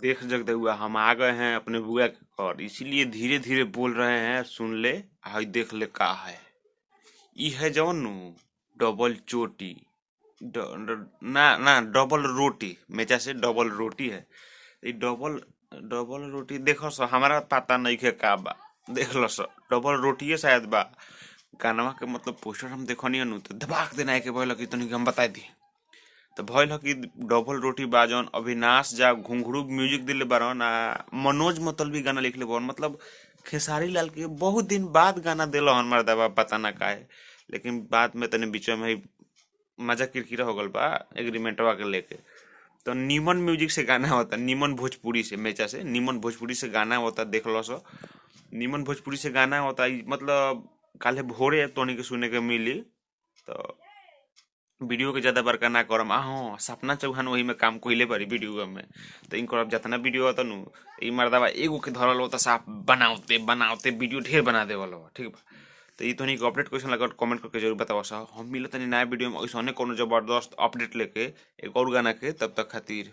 देख जगदउआ हम आ गए हैं अपने बुआ के घर, इसीलिए धीरे धीरे बोल रहे हैं, सुन ले आ देख ले का है। ई है जवन नु डबल चोटी ना ना डबल रोटी, मेचा से डबल रोटी है। ई डबल डबल रोटी देखो सो, हमारा पता नहीं है का बा, देख लो सो डबल रोटी शायद बा। गानवा के मतलब पोस्टर हम देखनी नु तो दबाक देना के भइल कि तनी हम बता दी। तो भइल कि डबल रोटी बा जौन अविनाश जा घुंघरू म्यूजिक दिले बारन आ मनोज मतलबी गाना लिखले बारन, मतलब खेसारी लाल के बहुत दिन बाद गाना दिल हन मर्दबा, पता ना काहे। लेकिन बाद में तनी बीच में मजा किरकिरा हो गल बा एग्रीमेंटवा के लेके। तो नीमन म्यूजिक से गाना होता, नीमन भोजपुरी से, मेचा से नीमन भोजपुरी से गाना होता, देख लो सो नीमन भोजपुरी से गाना होता। मतलब काले भोरे तोनी के सुने के मिली। तो वीडियो के ज़्यादा बड़का ना करम। आ हाँ, सपना चौहान वही में काम कइले बारी वीडियो में, तो इनकर अब जितना वीडियो होता नु ई मर्दबा एगो के धरल होता साफ बनावते बनावते वीडियो ढेर बना देवल हो, ठीक बा। तो ई तोनी के अपडेट क्वेश्चन लगत कमेंट करके जरूर बताओ सा। हम मिलत तनी नया वीडियो में ऐसने कोनो जबरदस्त अपडेट लेके एक और गाना के, तब तक खातिर।